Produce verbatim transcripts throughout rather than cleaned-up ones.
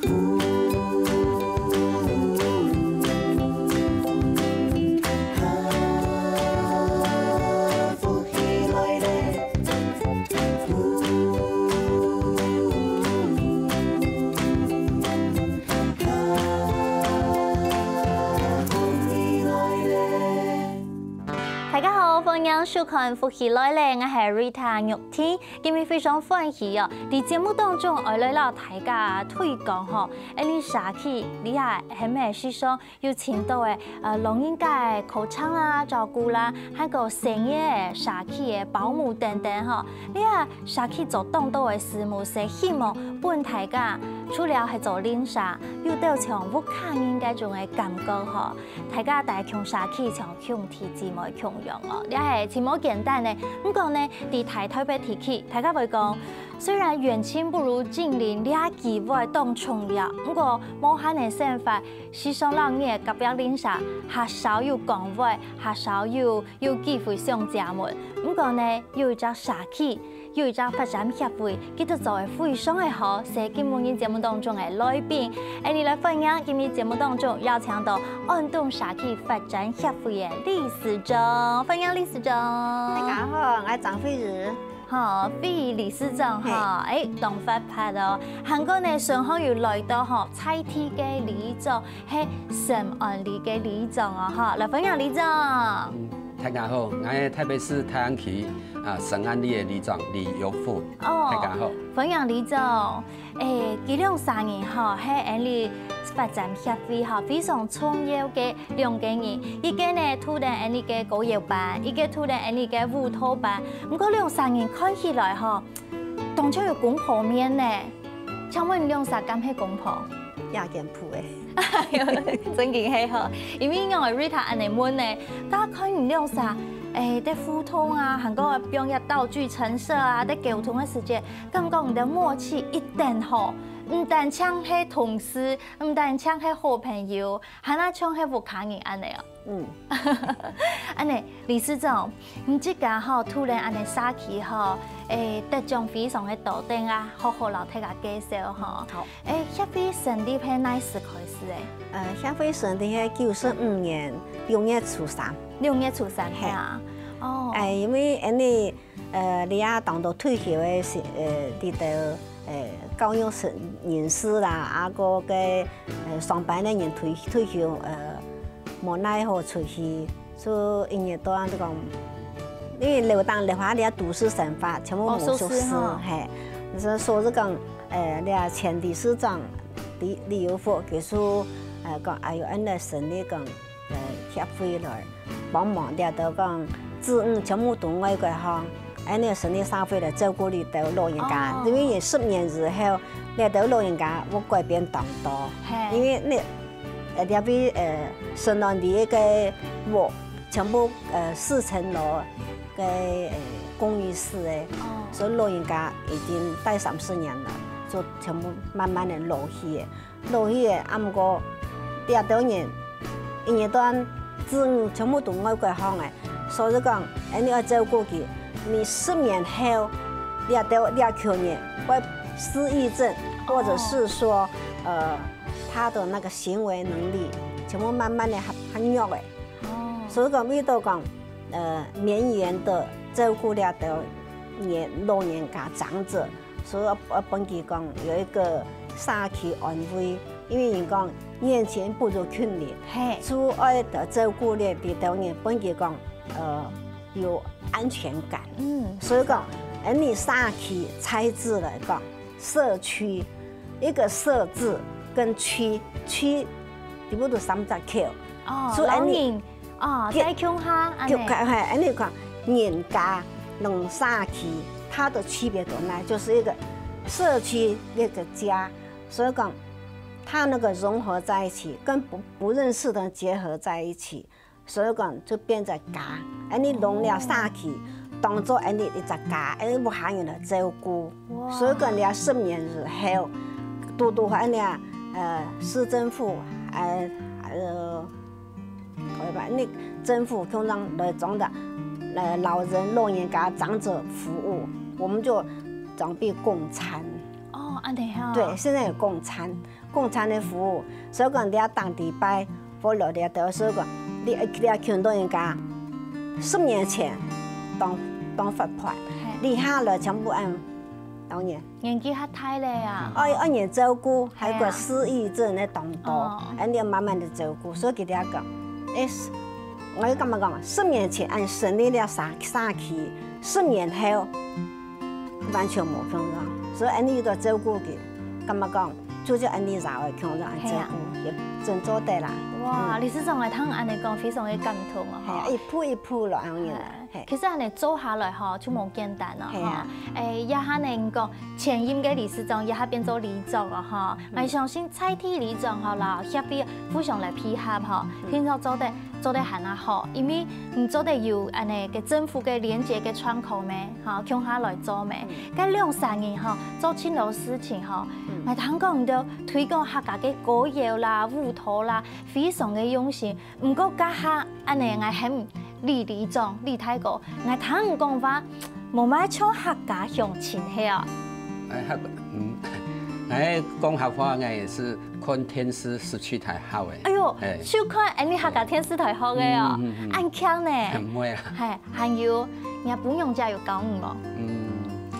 大家好，歡迎收看《福氣來了》，𠊎係Rita玉婷。今日非常歡喜哦，在節目當中愛來摎大家推廣吼，恁呢社區這下係毋係時常有盡多个呃老人家个看顧啦、照顧啦，還過細人个社區个保姆等等吼。這下社區做當多个事務，係希望分大家除了係做鄰舍，有兜像屋下人該種个感覺吼。 大家大家社區像兄弟姊妹共樣哦，這係盡無簡單呢。毋過呢，在大台北地區，大家會講，雖然遠親不如近鄰，這句話當重要，毋過無閒个生活，時常摎你个隔壁鄰舍較少有講話，較少有有機會相借問。毋過呢，有一隻社區， 有一隻發展協會，佢兜做个非常个好，係今晡日節目當中个來賓。𠊎俚來歡迎今日節目當中邀請到安東社區發展協會个理事長，歡迎理事長。大家好，𠊎張慧儀。好，慧儀理事長哈，係。欸，當活潑哦。還過呢，順後又來到吼，在地个里長，係聖安里个里長哦，哈，來歡迎里長。嗯，大家好，𠊎係台北市大安區 啊，聖安里个里長李友福。哦，大家好。歡迎里長。欸，佢兩儕人吼，係𠊎俚發展協會吼非常重要个兩個人，一個呢，督等𠊎俚个歌謠班，一個督等𠊎俚个舞蹈班。毋過兩儕人看起來吼，當像有公婆面呢。請問兩儕敢係公婆？也見譜欸。 正經係吼，因為仰會Rita恁呢問呢，大家看你兩儕，欸，在互動啊，還過放一道具陳設啊，在溝通个時節，感覺你兜默契一等好，毋單淨係同事，毋單淨係好朋友，還較像係屋下人恁呢哦。嗯。恁呢，理事長，你自家吼，督等恁呢社區吼，欸，得獎非常个多等啊，好好摎大家介紹吼。好。 欸，協會成立係哪時開始个？呃，協會成立係九十五年六月初三。六月初三，係。係啊。哦。欸，因為𠊎俚，呃，這下當多退休个時，呃，這兜，呃，教育人，人士啦，啊，還過个，呃，上班个人退，退休，呃，無奈何出去 就一日到暗就講，因為樓頂樓下這都市生活，全部無熟事，無熟事吼。係。所以，所以講，呃，這前理事長李，李友福，佢就，呃，講，哎喲，恁呢成立講，呃，協會來幫忙，這兜講子女全部都外國吼，恁呢成立社會來照顧這兜老人家，哦。因為十年以後，這兜老人家會改變當多，係。因為你 呃，這位，呃，聖安里个屋，全部，呃，四層樓个，呃，公寓式个，哦。所以老人家已經戴三十年了，就全部慢慢的老去个，老去个，啊，毋過，這兜人，一日到暗子女全部都外國鄉个，所以講，恁呢愛照顧佢，你十年後，這兜，這群人會失憶症，或者是說，哦。呃， 他的那個行為能力全部慢慢的很，很弱欸。哦。所以講，為著講，呃，綿延的照顧這兜年，老人家長者，所以要，要分佢講有一個社區安慰，因為人講遠親不如近鄰，嘿。就愛得照顧這，這兜人，分佢講，呃，有安全感。嗯。所以講，恁呢社區才子來講， 社區，一個社字跟區，區，全部都三隻口。哦，所以恁呢，老人，哦，結，在共下，恁呢。就，嘿，恁呢講，人家摎社區，它的區別在哪？就是一個社區，一個家。所以講，它那個融合在一起，跟不，不認識的人結合在一起， 所以講就變成家，恁呢攏了社區，當做恁呢一隻家，恁呢屋下人來照顧。哇。所以講了十年以後，堵堵好恁呢，呃，市政府，呃，呃，可以吧？恁呢政府通常來裝的，呃，老人、老人家、長者服務，我們就準備供餐。哦，恁樣哈。對，現在有共餐，共餐的服務，所以講你愛當禮拜，或者你愛得，所以講你你愛看到人家十年前當當活潑，你下來全部按當然。年紀較大了啊。愛愛人照顧，還有個失憶症的當多，哦，恁樣慢慢的照顧，所以佢哋講，誒，我感覺講，十年前按成立了社社區，十年後。 完全無共樣。所以恁樣个照顧佢，感覺講，就係恁樣也會共樣照顧，也真做得啦。哇，理事長來聽恁樣講，非常个感動哦，係啊，一步一步來恁樣來。其實恁樣做下來吼，就無簡單了哈。誒，這下呢，你講前任个理事長，這下變做里長了哈。𠊎相信在地里長吼啦，協會互相來配合吼，定著做得 做得還較好，因為你做得有恁樣个政府个連結个窗口咩，吼，共下來做咩。該兩儕人吼，做盡多事情吼，𠊎聽講你兜推廣客家个歌謠啦、舞蹈啦，非常个用心。毋過這下恁樣𠊎喊李里長、李大哥，𠊎聽你講話，無麼个像客家鄉親係哦。哎，客，嗯，哎，講客話，𠊎也是 看電視實在太好誒。哎喲，就看恁樣客家電視台學个哦，恁慶呢。毋會啊。係，還有，若餔娘姐有教你無？嗯，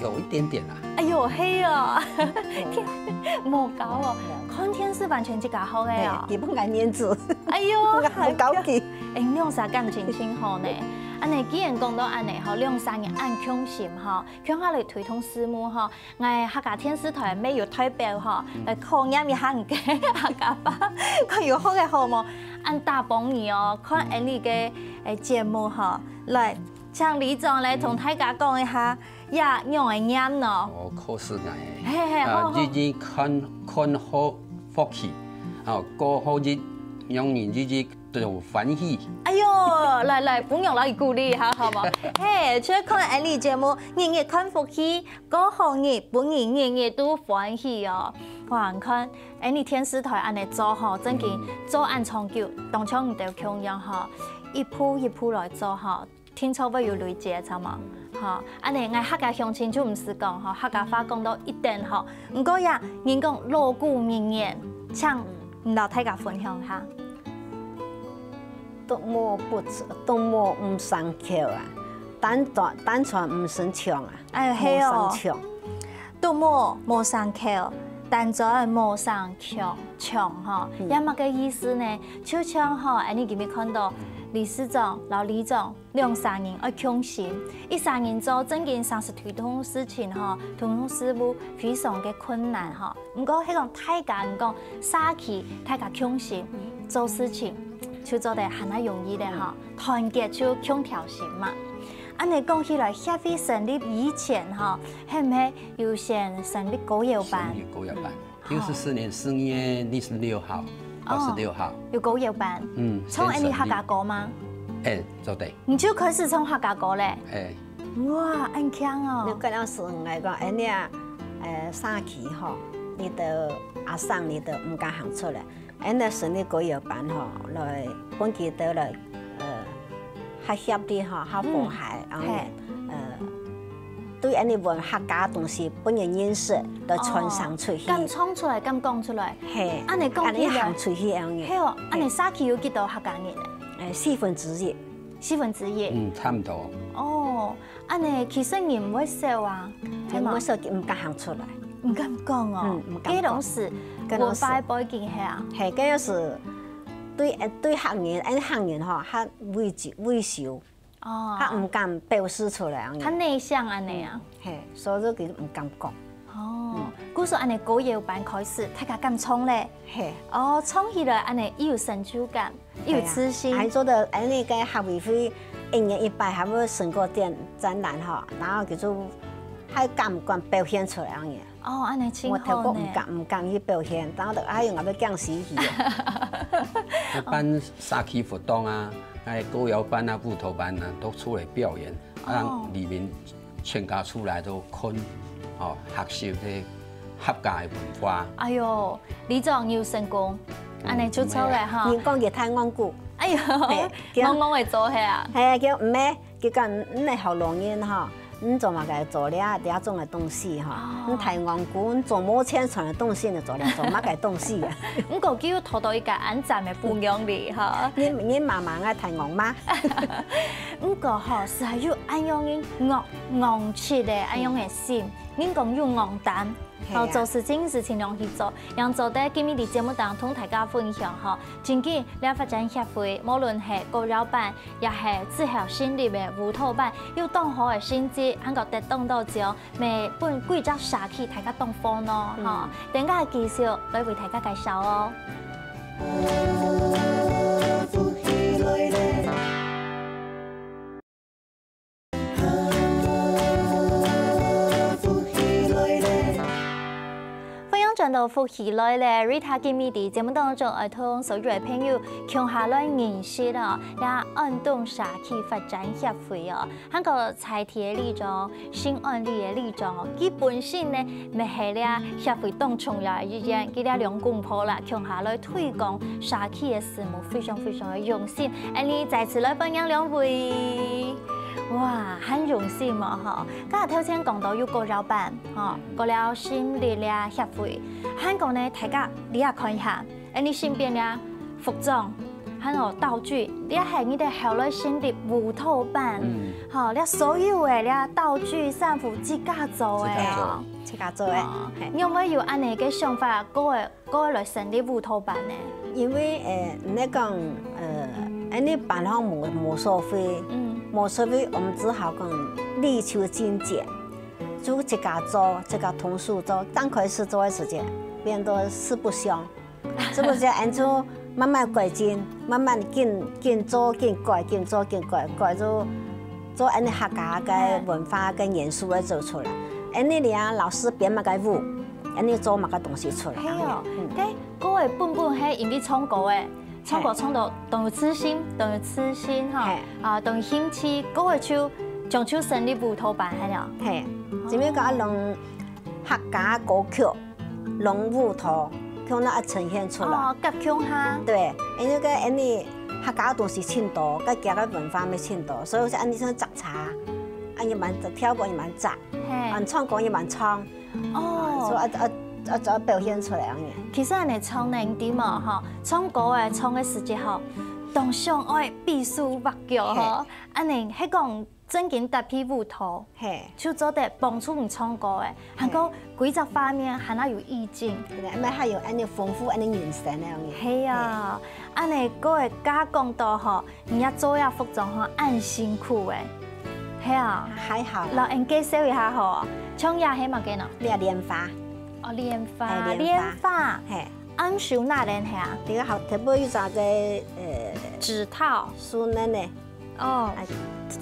有一點點啦。哎喲，係哦，無教哦，看電視完全自家學个哦。基本个認知。哎喲，還教佢。哎，兩儕感情真好呢。恁樣既然講到恁樣吼，兩儕人恁共心吼，共下來推動事務吼， 𠊎客家電視台乜有代表吼，來考驗一下你个客家話，看有學个好無？恁打幫你哦，看恁樣个誒節目吼，來，請里長來同大家講一下，這仰仔唸呢？哦，考試𠊎。係係，好好。日日看看好福氣，哦，過好日，讓人日日 都歡喜。哎喲，來來，餔娘摎佢鼓勵一下，好無？嘿，就看恁樣節目，日日看福氣，過好日，分人日日都歡喜哦。哇，你看，恁樣電視台恁樣做吼，正經做恁長久，當像你兜共樣吼，一步一步來做吼，定著會有累積，著無？吼，恁樣𠊎客家鄉親就毋使講吼，客家話講到一等吼，毋過呀，人講老古人言，請你摎大家分享下。 啄無不，啄無毋生巧啊，單單單傳毋生強啊。哎，係哦。無生強。啄無無生巧，單傳無生強，強吼。嗯。這麼个意思呢？就像吼，恁樣今日看到理事長摎里長兩儕人愛共心，一儕人做正經常時推動事情吼，推動事務非常个困難吼。 毋過係講大家，你講社區大家共心做事情，就做得還較容易咧吼。團結就共條心嘛。恁樣講起來，協會成立以前吼，係毋係有先成立歌謠班？成立歌謠班，嗯。六十四年四月二十六號，哦，二十六號。有歌謠班。嗯，從恁樣客家歌嗎？先成立。哎，做得。你就開始唱客家歌咧？哎。 哇，恁慶哦！你跟老師來講，恁樣啊，呃，社區吼，你兜阿生你兜毋敢行出來，恁樣成立歌謠班吼，來分佢兜來，呃，較協力吼，較和諧，嗯，恁樣，嘿。呃，對恁樣文客家東西分人認識，來傳承出去。哦，敢唱出來，敢講出來。嘿，恁樣講起來，恁樣行出去恁樣。嘿哦，恁樣社區有幾多客家人呢？誒，四分之一。 四分之一。嗯，差毋多。哦，恁樣其實人毋會少啊，係嘛？人毋會少，佢毋敢行出來。毋敢講哦，嗯，毋敢講。該攏係該攏係文化背景係啊。嘿，該攏係對，呃，對客人，恁客人吼，較畏懼、畏羞，哦。較毋敢表示出來恁樣。較內向恁樣啊。嗯，嘿，所以佢毋敢講。哦，嗯。故所恁樣歌謠班開始，大家敢唱咧？嘿。哦，唱起來恁樣又有成就感。 有自信。哎呀，還做得，哎，那個客委會一年一擺還會成果展，展覽吼，然後佢就還敢敢表現出來恁樣。哦，恁樣真好呢。我頭過毋敢，毋敢去表現，然後就，哎喲，𠊎要驚死去啊。一般社區活動啊，哎，歌謠班啊、舞蹈班啊，都出來表演，哦。讓里民全家出來都看，哦，學習這客家的文化。哎喲，里長你有成功，嗯，恁樣就著了哈。人講佢太戇牯。 哎喲，對，戇戇个做伙啊。係啊，叫毋係，佢講你係學老人吼，你做麼个做這這種个東西哈？你大戇牯，你做無錢賺个東西，你做這做麼个東西啊？毋過佢有討到一個恁讚个餔娘哩哈。你你媽媽个大戇媽？毋過吼，係有恁樣个戇戇直个恁樣个心，人講有戇膽。 係啊。好，做事情係盡量去做，樣做得今日在節目當中同大家分享吼。真緊，這發展協會無論係國小班，也係自校成立个舞蹈班，有當好个成績，還過得當多獎，乜分幾隻社區大家當歡樂吼。等下繼續來為大家介紹哦。 歡迎轉到福氣來了，Rita今日在節目當中愛同所有个朋友共下來認識哦，這安東社區發展協會哦，還過在地个里長、新安里个里長哦，佢本身呢，乜係這協會當重要个一員，佢這兩公婆啦，共下來推廣社區个事務，非常非常个用心。恁呢再次來歡迎兩位。 哇，恁用心哦吼！頭先講到有國小班吼，國小成立个協會，還過呢，大家你也看一下，恁你身邊个服裝，還有道具，這係你兜後來成立舞蹈班，吼，這所有个這道具衫褲自家做个哦。自家做。自家做个。哦，你有無有恁呢个想法，過个 過來成立舞蹈班呢？因為呃，你講呃，恁呢班項無無收費，嗯，無收費，我們只好講力求精簡，就自家做，自家動手做。剛開始做个時節，變到四不像，四不像，恁就慢慢改進，慢慢緊緊做緊改，緊做緊改，改就做恁呢客家个文化个元素个做出來。恁呢啊，老師編麼个舞， 恁呢做麼个東西出來。係哦，該歌个本本係因為唱歌个，唱歌唱到當有自信，當有自信吼，啊，當有興趣，歌个就將就成立舞蹈班係哦。係，因為講啊，用客家歌曲，用舞蹈，共下來呈現出來。哦，合共下。對，因為該恁呢客家東西盡多，該客家文化乜盡多，所以係恁呢像摘茶，恁呢蠻跳舞也蠻摘，係，啊，唱歌也蠻唱。 哦，做啊啊啊做表現出來恁呢。其實恁呢唱呢，你知無吼，唱歌个唱个時節吼，當想愛閉手畫腳吼，恁呢係講正經搭配舞蹈，係，就做得幫助你唱歌个，還過規隻畫面還較有意境。毋係還有恁呢豐富恁呢人生个恁呢。係啊，恁呢歌个加講到吼， 你也做這服裝吼，恁辛苦誒。係啊，還好啦。摎𠊎介紹一下吼，像這係麼个呢？這蓮花。哦，蓮花，哎，蓮花。蓮花。係。恁手拿等係啊？這個好，特別有一隻个，呃，指套。手拿呢。哦。哎，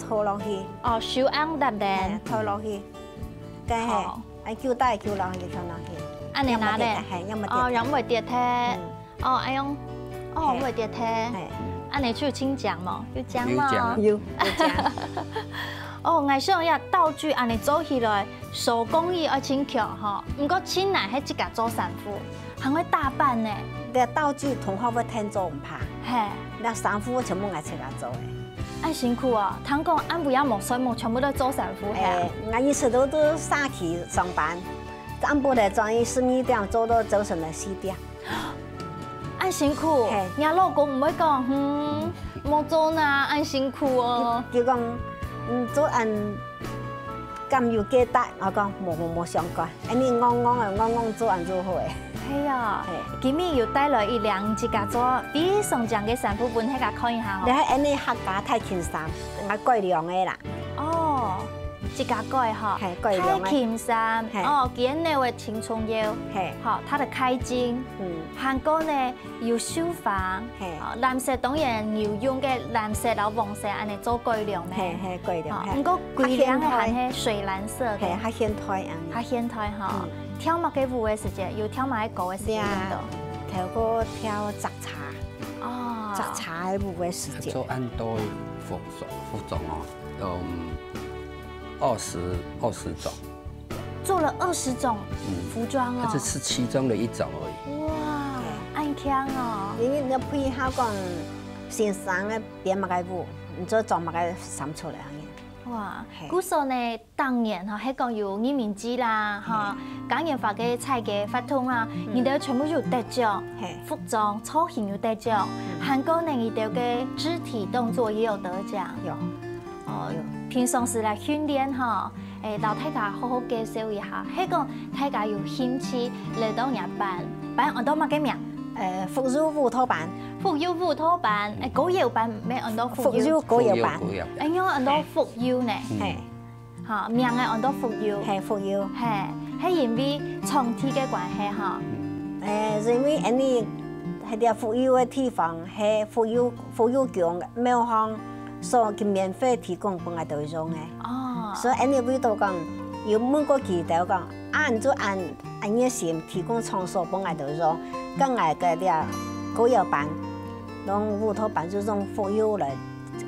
套落去。哦，手恁搭等。哎，套落去。該係，好。哎，揪帶揪落去，套落去。恁呢拿等。係，愛毋會跌忒。哦，愛毋會跌忒。嗯。 哦，係。會跌忒。係。恁呢就有清講無？有講無？有講。有，有講。哦，𠊎想這道具恁呢做起來，手工藝愛清強吼，毋過盡難係自家做衫褲，還會打版呢。這道具同學會添做毋怕。係。這衫褲全部𠊎自家做个。恁辛苦哦，聽講恁晡也無睡目，全部都做衫褲係啊？誒，𠊎一直都都社區上班，暗晡來轉去十二點做到朝晨个四點。 恁辛苦，嘿。若老公毋會講，嗯，莫做啦，恁辛苦哦。佢講，嗯，做恁敢有價值？𠊎講，無無無相干，恁呢戇戇个戇戇做恁就好个。係啊，嘿。今日有帶來一領自家做非常靚个衫褲分大家看一下吼。你看恁呢客家大襟衫，𠊎改良个啦。哦，自家改吼。嘿，改良个。大襟衫，嘿。哦，佢个內圍挺重要。嘿。好，它的開襟，嗯。還過呢， 有繡花，嘿。哦，藍色當然有用个藍色摎黃色恁呢做改良咩？嘿，嘿，改良，哦，嘿。毋過歸領个還係水藍色个。嘿，較現代恁呢。較現代吼。嗯。跳麼个舞个時節，有跳麼个歌个時節用到？這，頭過跳摘茶。哦。摘茶个舞个時節。做恁多服裝，服裝哦，嗯，二十，二十種。 做了二十種服裝哦。嗯，這是其中的一種而已。哇，恁強哦！因為你要配合講先生个編麼个舞，你就做麼个衫出來啊？哇，嘿。故所呢，當年吼，係講有義民祭啦，吼，嘿。嘉年華个菜个活動啊，嗯。你兜全部有得獎，嘿。服裝、造型有得獎，嗯。還過呢，你兜个肢體動作也有得獎。有。哦，有。平常時來訓練吼，誒，摎大家好好介紹一下，係講大家有興趣來到若班，班安到麼个名？ 呃，福佑舞蹈班。福佑舞蹈班，誒，歌謠班，毋係安到福佑。福佑歌謠班。福佑歌謠班。哎喲，安到福佑呢。嗯。嘿。哈，名仔安到福佑。嘿，福佑。嘿，係因為場地个關係哈。嗯。誒，因為恁呢，該條福佑个地方，係福佑，福佑宮廟方所佢免費提供分𠊎兜用个。哦。所以恁呢為到講，有問過佢兜講，啊，你就恁 恁熱心提供場所分𠊎兜用，該𠊎个這歌謠班，用舞蹈班就用福佑來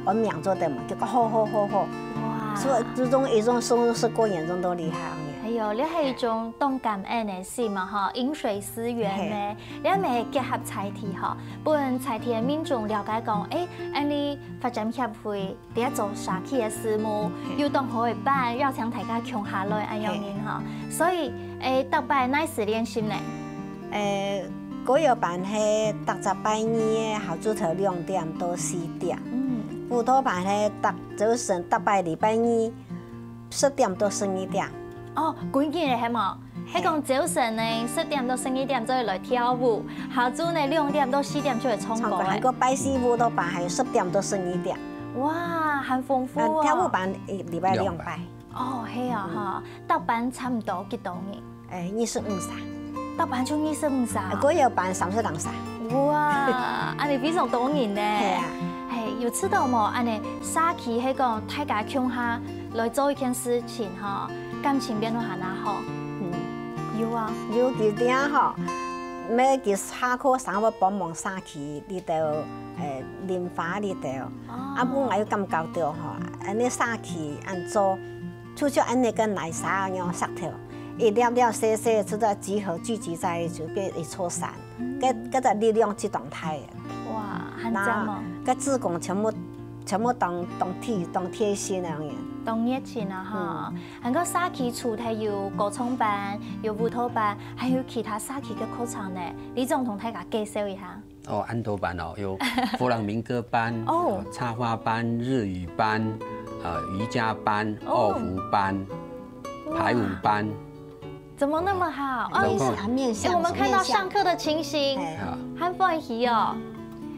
安名做得嘛，結果好好好好。哇。所以就用一種生活過程中都厲害个。哎喲，這係一種當感恩个心嘛吼，飲水思源呢。嘿。這乜結合在地吼，分在地个民眾了解講，誒，恁呢發展協會 在做社區个事務，嘿。有當好个班，邀請大家共下來，恁樣人吼。嘿。所以，誒，逐擺哪時練習呢？誒，歌謠班係逐隻拜二个下晝頭兩點到四點。嗯。舞蹈班係逐，朝晨逐擺禮拜二十點到十二點。哦，規日个係無？ 係講朝晨呢，十點到十二點就會來跳舞，下晝呢，兩點到四點就會唱歌誒。唱歌，還過拜四舞蹈班，還有十點到十二點。哇，還豐富哦。呃，跳舞班一禮拜兩擺。兩擺。哦，係啊，嗯。哈，逐班差毋多幾多人？誒，二十五儕。逐班就二十五儕啊？呃，歌謠班三十零儕。哇，恁呢非常多人呢。係啊。嘿，有試著無？恁呢社區係講大家共下 來做一件事情吼，感情變到還較好。嗯。有啊。有幾點吼，每个下課生活幫忙社區裡頭，誒，淋花裡頭。哦。啊，本來有感覺到吼，恁呢社區恁做，就像恁呢个泥沙樣石頭，一粒粒細細，就在集合聚集在一起，變一座山。 該，該隻力量就當大个。哇，很讚哦。該志工全部，全部當，當貼，當貼心个人。當熱情啊，哈。嗯。還過社區除忒有歌唱班、有舞蹈班，還有其他社區个課程呢。里長同大家介紹一下。哦，恁多班哦，有佛朗明哥班、哦。哦，插花班、日語班、呃，瑜伽班、哦。二胡班、哇。排舞班。 怎麼那麼好？哦，面向，哎，我們看到上課的情形，哎。還歡喜哦。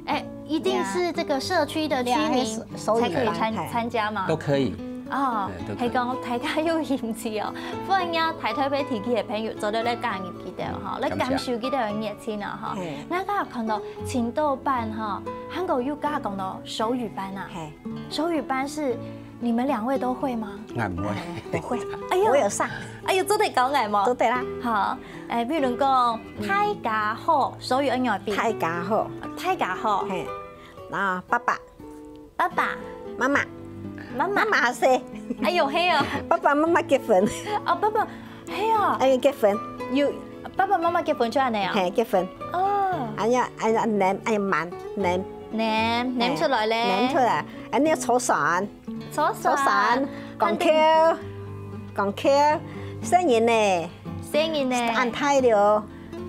哎，一定是這個社區的居民才可以參，參加嗎？都可以。哦，哎，都可以。係講大家有興趣哦，歡迎啊，在台北地區个朋友做得來加入佢兜吼，來感受佢兜个熱情啊吼。哎。𠊎剛剛看到青島班吼，還過有剛剛講到手語班啊。哎。手語班是 你們兩位都會嗎？𠊎毋會。哎，不會。哎喲。我有上。哎喲，做得教𠊎無？做得啦。好，哎，比如講，大家好，手語愛仰般？大家好。大家好。嘿，然後爸爸。爸爸。媽媽。媽媽。媽媽係。哎喲，係哦。爸爸媽媽結婚。哦，爸爸，係哦。哎，結婚。有，爸爸媽媽結婚就恁樣哦。嘿，結婚。哦。哎呀，哎呀，淰，哎呀，滿，淰。淰，淰出來咧。嘿，淰出來。哎，你坐船。 坐船。坐船，港口，港口，細人呢？細人呢？恁大了。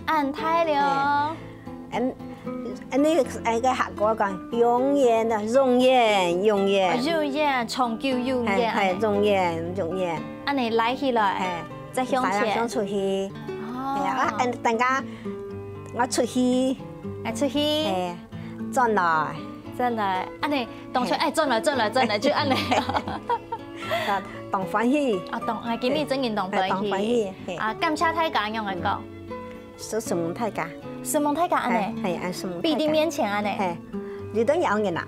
恁大了。嗯，恁，恁呢，恁个客家講，永遠啊，永遠，永遠。哦，永遠，長久永遠，嘿，嘿，恁呢。永遠，永遠。恁呢拉起來，嘿，再向前。再向出去。哦。嘿啊，啊，恁等下，𠊎出去。哎，出去。嘿，轉來。轉來，恁呢 當初，哎，轉來，轉來，轉來，就恁樣。啊，當歡喜。啊，當，啊，今日真正當歡喜。哎，當歡喜，嘿。啊，感謝大家，仰般講？承蒙大家。承蒙大家，恁樣。嘿，嘿，哎，承蒙大家。比你面前恁樣。嘿，你等樣人啊。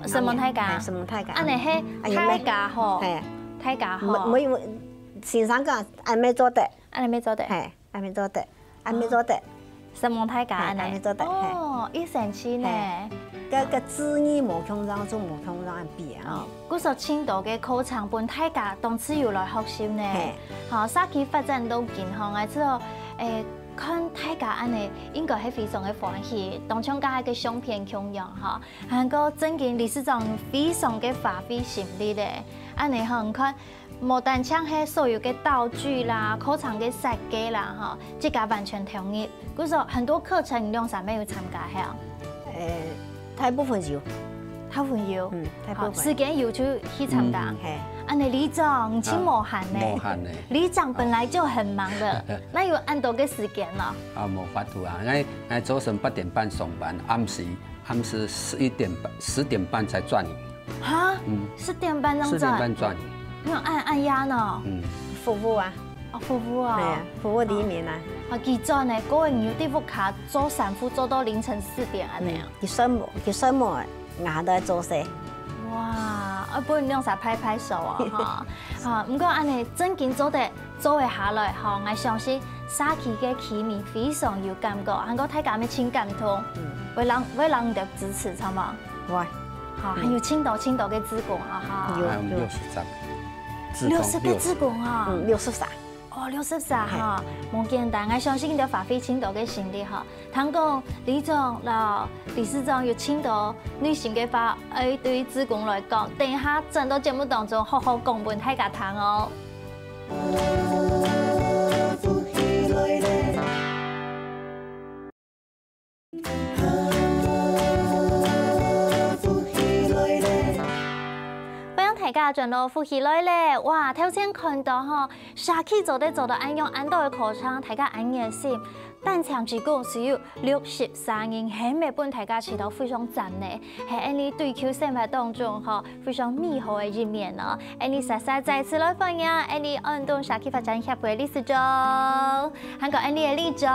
承蒙大家。哎，承蒙大家。恁樣，嘿，哎呀，大家好。嘿。大家好。沒，沒有，先生講，哎，沒做得。恁樣沒做得。嘿。 恁樣做得，恁樣做得。承蒙大家恁樣。嘿，恁樣做得，嘿。哦，一生氣呢。嘿。該，該子女無共樣，就無共樣恁比啊。哦，故所盡多个課程分大家當自由來學習呢。嘿。好，社區發展到今吼，𠊎知道，誒，看大家恁呢，應該係非常个歡喜，當像該个相片共樣吼。還過正經理事長非常个花費心力咧，恁呢吼，你看，無單淨係所有个道具啦、課程个設計啦，吼，自家完全投入。故所很多課程你兩儕乜有參加係啊？誒，大部分有。大部分有，嗯，大部分。好，時間有就去參加。嗯，係。恁呢理事長，你真無閒呢。啊無閒呢。理事長本來就很忙的，哪有恁多个時間呢？啊，無法度啊，𠊎𠊎早晨八點半上班，暗時暗時十一點半十點半才轉去，哈，嗯十點半正十點半轉，轉去，沒有恁恁夜呢？嗯，服務啊，哦，服務啊對啊，，服務黎明啊。啊，幾轉呢？各位，你有在屋下做衫褲做到凌晨四點恁呢啊？佢睡目，佢睡目，𠊎都在做事。哇，啊，分你兩儕拍拍手哦，哈。啊，毋過恁呢正經做得做得下來吼，𠊎相信社區个居民非常有感覺，還過大家乜真感動，會讓會讓你的支持，知道嗎？哇，好，還有真多真多个志工啊哈。有還有六十張，志工六十个志工啊，嗯，六十三。哦，六十三哈，無簡單，𠊎相信你兜花費真多个心力哈。聽講理事長摎理事長有真多內心个話，愛對志工來講，等一下轉到節目當中好好講分大家聽哦。歡迎大家轉到福氣來了！哇，頭先看到吼，社區做得做到恁樣恁多个課程，大家恁熱心。單淨志工只有六十三人，係毋係分大家試著非常讚呢？係𠊎俚對舊生活當中吼非常美好个一面哦。𠊎俚煞煞再次來歡迎𠊎俚安東社區發展協會理事長，還有𠊎俚个理事長。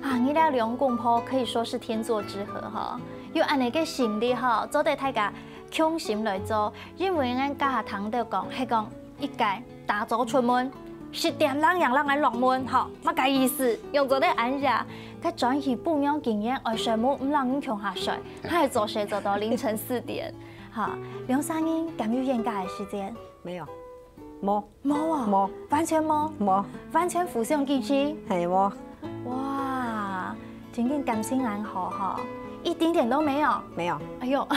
啊，你兜兩公婆可以說是天作之合哈，有恁呢个心力哈，做得大家共心來做，因為𠊎家下聽到講，係講一個打早出門，十點零零正愛落門哈，麼个意思？用做得恁樣，該轉去不用經驗，愛睡目毋讓人共下睡，還做事做到凌晨四點，哈，兩三人敢有冤家个時間？沒有，無，無啊，無，完全無，無，完全互相支持。係無，哇，真个感情恁好哈，一丁點都沒有。沒有。哎喲，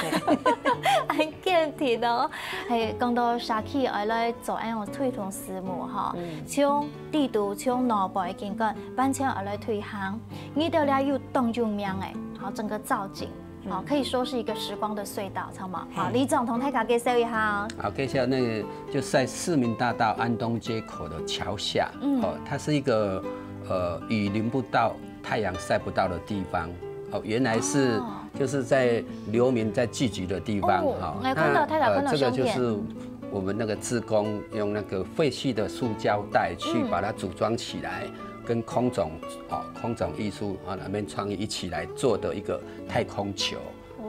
很健體哦。係講到社區愛來做恁樣推動事務哈，從地圖、從腦背經過，完全愛來推行。你兜這有當有名誒，好，整個造景，好，可以說是一個時光的隧道，知道嗎？好，嘿理事長同大家介紹一下。好，介紹那個就是在市民大道安東街口的橋下，嗯哦，它是一個呃雨淋不到、太陽曬不到的地方，哦，原來是哦就是在流民在聚集的地方哦哈。我有看到那太太看到呃这个相片就是我们那个志工用那个废弃的塑胶袋去嗯把它组装起来，跟空总哦空总艺术啊那边创意一起来做的一个太空球。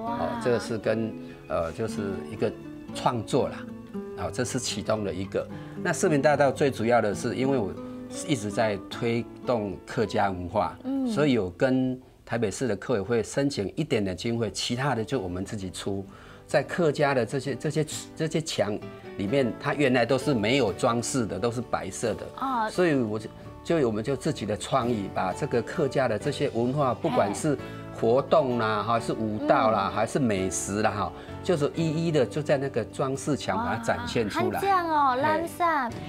哇哦，这个是跟呃，就是一个创作啦。好，这是其中的一个。那市民大道最主要的是，因为我一直在推动客家文化，嗯所以有跟台北市的客委会申请一点点经费，其他的就我们自己出。在客家的这些这些这些墙里面，它原来都是没有装饰的，都是白色的。哦所以我就就我们就自己的创意，把这个客家的这些文化，不管是活动啦，哈，是舞蹈啦，还是美食啦，哈，就是一一的就在那个装饰墙把它展现出来。哇很棒哦，嘿蓝色。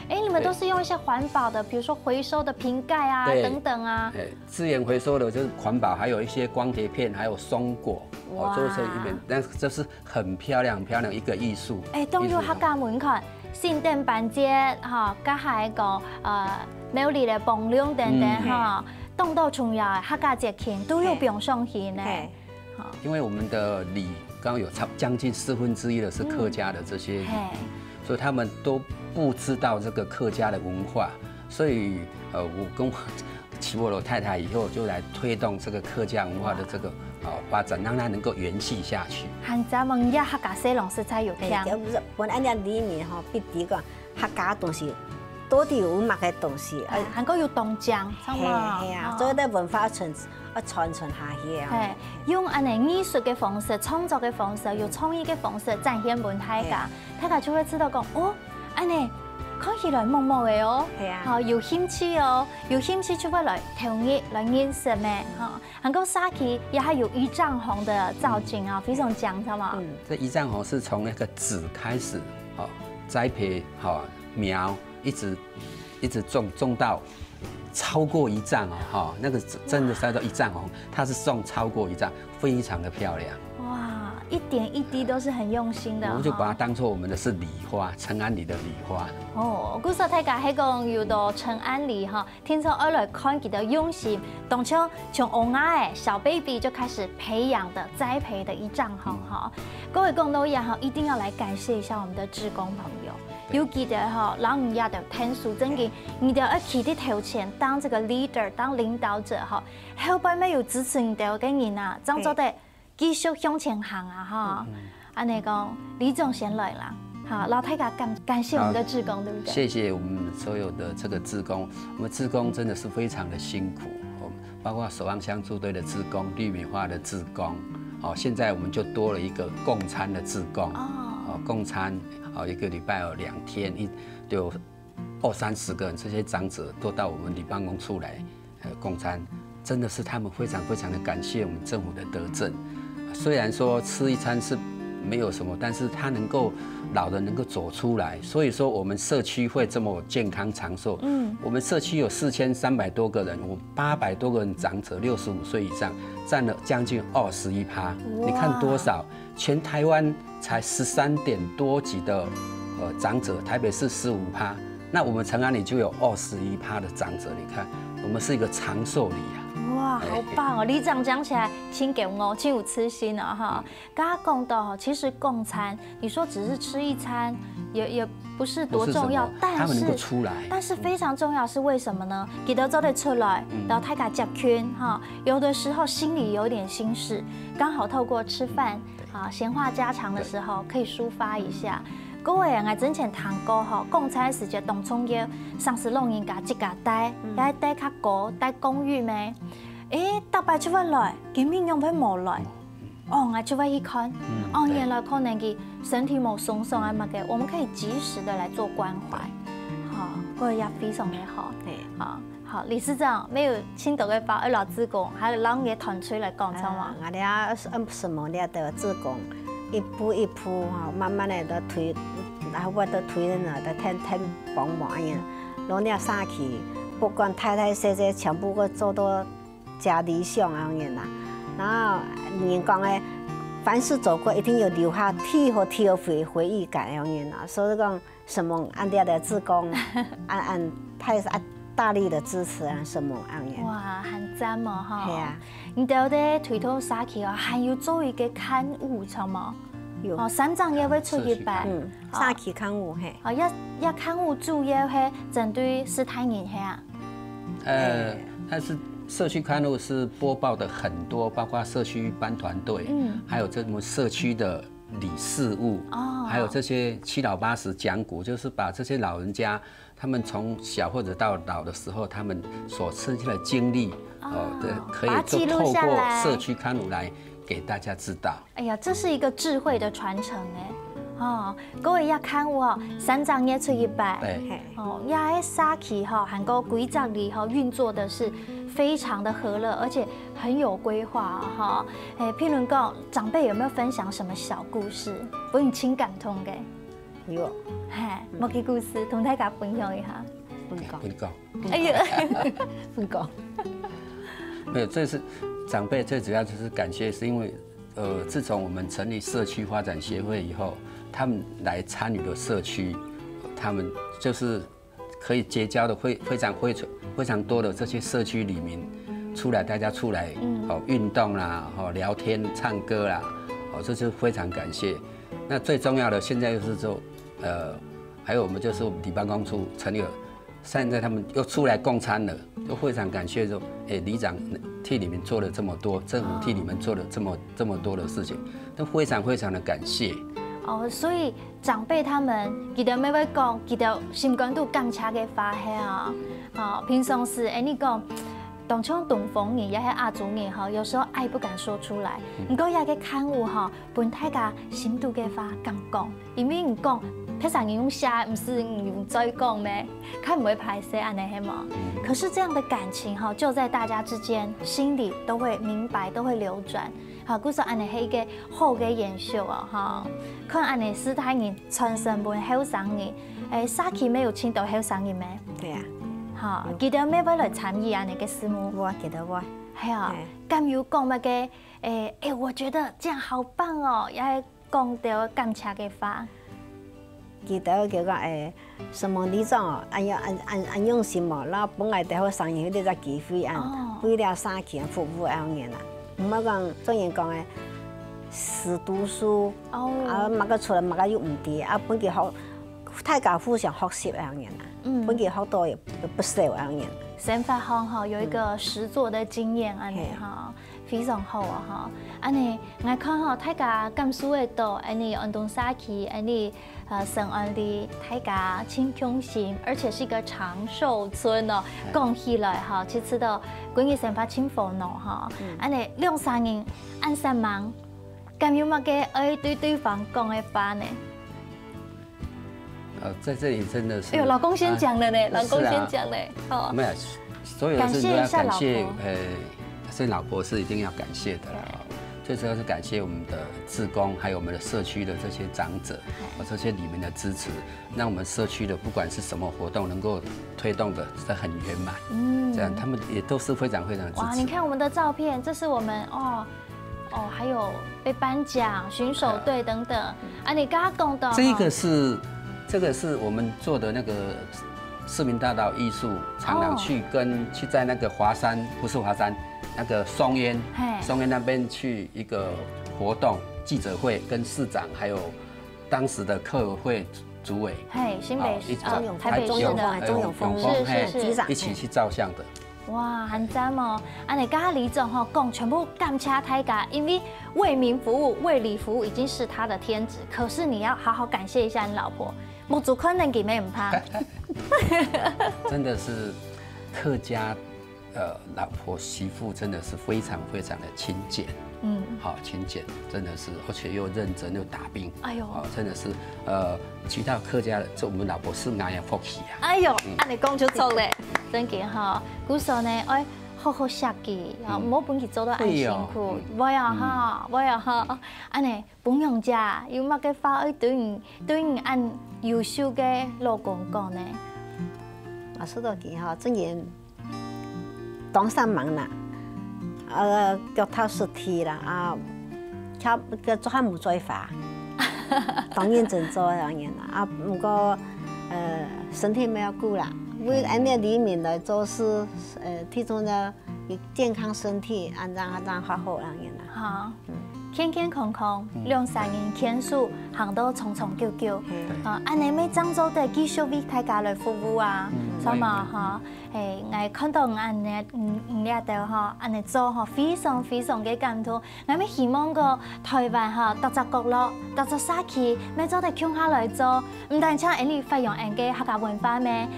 哎，你们都是用一些环保的，比如说回收的瓶盖啊对等等啊。哎，资源回收的就是环保，还有一些光碟片，还有松果，哇哦，做成一面，那这是很漂亮很漂亮一个艺术。哎，當有客家文化，聖誕、板節哈，該還有講呃廟裡个放龍等等哈，當多重要个客家節慶都有放上去呢。嘿，因为我们的里刚刚有差将近四分之一的是客家的这些里，嘿，所以他们都不知道这个客家的文化，所以呃，我跟我娶我老太太以后，就来推动这个客家文化的这个哦发展，让它能够延续下去。還咱們也客家西郎實在有嘿，聽。就本來人家里面吼，必須个客家東西，到底有麼个東西？哎，還過有當講，知道嘿嗎？嘿啊哦，所以个文化傳要傳承下去啊。嘿，用恁呢藝術个方式、創作个方式、有創意个方式展現分大家，大家就會知道講，哦，恁呢看起來默默个哦，係啊。好，有興趣哦，有興趣就會來投入、來認識咩，哈。還過社區也還有一丈紅的造景啊，非常靚，知道嗎？嗯，这一丈红是从那个籽开始，哦，栽培，哈，苗一直一直种种到超过一丈哦，哈，那个真的是到一丈红，它是种超过一丈，非常的漂亮。哇，一点一滴都是很用心的哈。我们就把它当做我们的是礼花，陈安里的礼花。哦，故所大家係講有到陳安里哈，聽說二來看佢的用心，當像從嬰兒个小 baby 就開始培養的栽培的一丈紅哈。各位講到一樣哈，一定要來感謝一下我們的志工朋友，尤其个哈，老人家的天數，真个，你的要企在頭前當這個 leader，當領導者哈，後背乜有支持你的个人啊，正做得繼續向前行啊哈。恁呢講，里長先來啦，好，老太太感感謝我們的志工，對不對？谢谢我们所有的这个志工，我们志工真的是非常的辛苦，哦，包括守望相助队的志工、绿美化的志工，哦，现在我们就多了一个共餐的志工，哦，共餐，哦，一个礼拜有两天，一就二三十个人，这些长者都到我们里办公处来，呃，共餐，真的是他们非常非常的感谢我们政府的德政。虽然说吃一餐是没有什么，但是他能够老人能够走出来，所以说我们社区会这么健康长寿。嗯，我们社区有四千三百多个人，我八百多个人长者，六十五岁以上，占了将近二十一趴。你看多少？全台湾才十三点多几的呃长者，台北市十五趴，那我们陈安里就有二十一趴的长者。你看，我们是一个长寿里啊。哇，好棒哦！里长讲起来，真感哦，真有自信哦哈。刚刚讲到哈，其实共餐，你说只是吃一餐，也也不是多重要，但是他们能够出来，但是非常重要是为什么呢？记得做得出来，然后大家接近哈，有的时候心里有点心事，刚好透过吃饭。啊，闲话家常的时候可以抒发一下。各位，我之前谈过吼，共餐时节当中要像是老人家自家带，要带较高，带公寓咩？诶，大伯就会来，今日仰会无来？哦，我就会去看。哦，原来可能佢身体无松松啊嘛个，我们可以及时的来做关怀。好，各位也非常的好。对。好。 好，理事长，乜有盡多个話愛摎志工，還有摎你个團隊來講，著無？啊，𠊎這啊，什麼這个志工，一步一步吼，慢慢个都推，然後我都推人啊，都添添幫忙恁樣。然後這社區，不管大大細細，全部都做到真理想恁樣啦。然後人講个，凡是走過，一定有留下特好特好回回憶感恁樣啦。所以講， 承蒙恁樣个志工，恁恁大恁大力个支持啊，承蒙恁樣。哇，還讚哦吼！係啊，你兜在推動社區哦，還有做一個刊物，著無？有哦，三正月會出一版。嗯嗯，社區刊物嘿。哦，這這刊物主要係針對世大人係啊？呃，但是社區刊物是播報的很多，包括社區班團隊，嗯還有這種社區的理事務，哦還有這些七老八十講古，就是把這些老人家他們從小或者到老的時候，他們所吃下的經歷，哦，對，可以把它記錄就透過下來社區刊物來給大家知道。哎呀，這是一個智慧的傳承哎。哦，各位這刊物哦，三正月出一版。對，嘿，哦，這个社區吼，還過規則裡吼運作的是非常的和樂，而且很有規劃哦，哈。哎，譬如講，長輩有沒有分享什麼小故事，分你盡感動的？有。嘿，麼个故事，同大家分享一下。分享。分享。哎呀，分享。沒有，這是長輩最主要就是感謝，是因為呃，自從我們成立社區發展協會以後，他們來參與了社區，他們就是可以結交的非非常非常非常多的這些社區里民出來，大家出來，哦，運動啦，哦，聊天、唱歌啦，哦，這就非常感謝。那最重要的，現在就是說，呃，還有我們就是里辦公處成立了，現在他們又出來共餐了，就非常感謝說，哎，里長替你們做了這麼多，政府替你們做了這麼這麼多的事情，都非常非常的感謝。哦，所以長輩他們，佢兜乜會講，佢兜心肝肚感謝个話係啊。哦，平常時，哎，你講，當像東方人也係亞洲人吼，有時候愛不敢說出來。毋過這个刊物吼，分大家心肚个話敢講，因為你講，別儕人用寫，毋係你用嘴講咩？較毋會歹勢恁呢，係無？可是這樣的感情哈，就在大家之間心裡都會明白，都會流轉。好，故所恁呢係一個好个延續哦，哈。看恁呢，世代人傳承分後生人，誒，社區乜有盡多後生人咩？對啊。哈，佢等乜會來參與恁呢个事務？有啊，佢等會。係啊，敢有講麼个？誒，誒，我覺得這樣好棒哦，也講到感謝个話。 佢等就講，誒，承蒙里長哦，恁樣，恁，恁，恁用心哦，然後分𠊎兜後生人有這隻機會啊，哦。為了社區服務恁樣啊。毋好講，做人講誒，死讀書，哦。啊，麼个出來，麼个又毋知，啊，分佢學，大家互相學習恁樣啊，嗯。分佢學到也，也不少恁樣。生活上吼，有一個實作的經驗，恁呢哈。 非常好啊，哈。恁呢，𠊎看吼，大家感受得到，恁呢安東社區，恁呢，呃，承安里，大家盡用心，而且是一個長壽村哦。講起來哈，其實都歸日生活盡火熱哈。恁呢，兩儕人恁煞猛，敢有麼个愛對對方講个話呢？ 呃，在這裡真的是，哎喲，老公先講了呢，啊，老公先講了，是啊。哦。沒有，所有的事情都要感謝，感謝一下老婆。呃，所以老婆是一定要感謝的啦。對。最主要是感謝我們的志工，還有我們的社區的這些長者，哦，這些里民的支持，讓我們社區的不管是什麼活動能夠推動的，是很圓滿。嗯。這樣他們也都是非常非常支持。哇，你看我們的照片，這是我們，哦， 哦，還有被頒獎、巡守隊等等。啊，你剛剛講到哈，這個是，這個是我們做的那個市民大道藝術，常常去跟，去在那個華山，不是華山，那個松菸，嘿。松菸那邊去一個活動，記者會，跟市長還有當時的客委會主委，嘿，新北市，哦，一起，呃，台北市的，鍾永豐，鍾永豐，呃，鍾永豐，是，是，是。嘿，一起去照相的。 哇，很讚哦！恁呢，剛剛里長吼講，全部感謝大家，因為為民服務、為里服務已經是他的天職，可是你要好好感謝一下你老婆，目珠看等佢乜毋怕。真的是客家，呃，老婆媳婦真的是非常非常的勤儉。 嗯。好，勤儉，真的是，而且又認真又打拚。哎喲。好，真的是，呃，娶到客家人，這我們老婆是恁樣福氣啊。哎喲，嗯。恁呢講就著咧，真个吼。故所呢，愛好好惜佢，吼，嗯。毋好分佢做到恁辛苦，對哦，嗯。會啊吼，嗯。會啊吼。嗯。恁呢，樊娘姐，有麼个話愛對你，對你恁優秀个老公講呢？啊，說到佢吼，真个 當煞猛啦，呃，腳踏實地啦，啊，腳，腳做下無嘴花，當認真做恁樣啦。啊，毋過，呃，身體乜愛顧啦，為恁樣里民來做事，呃，最重要，健康身體，恁樣，恁樣較好恁樣啦。好。 健健康康，嗯。兩儕人牽手，行到長長久久。嗯。啊，恁呢乜正做得繼續為大家來服務啊，嗯。著無吼？嘿，𠊎看到你恁呢，嗯，你這兜吼，恁呢做吼，非常非常个感動。𠊎乜希望講臺灣吼，逐隻角落、逐隻社區，乜做得共下來做，毋單淨恁呢發揚𠊎个客家文化咩，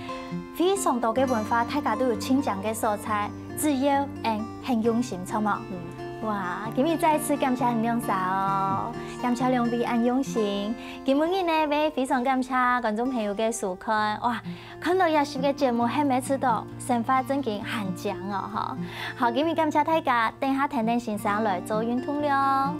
非常多个文化，大家都有親近个所在。 只要𠊎很用心，著無？嗯。哇，今日再次感謝你兩儕哦，感謝兩位恁用心。今晡日呢，也非常感謝觀眾朋友个收看。哇，看到這集个節目，還毋知道生活正經還靚哦，吼。好，今日感謝大家，等下跈等先生來做運動了。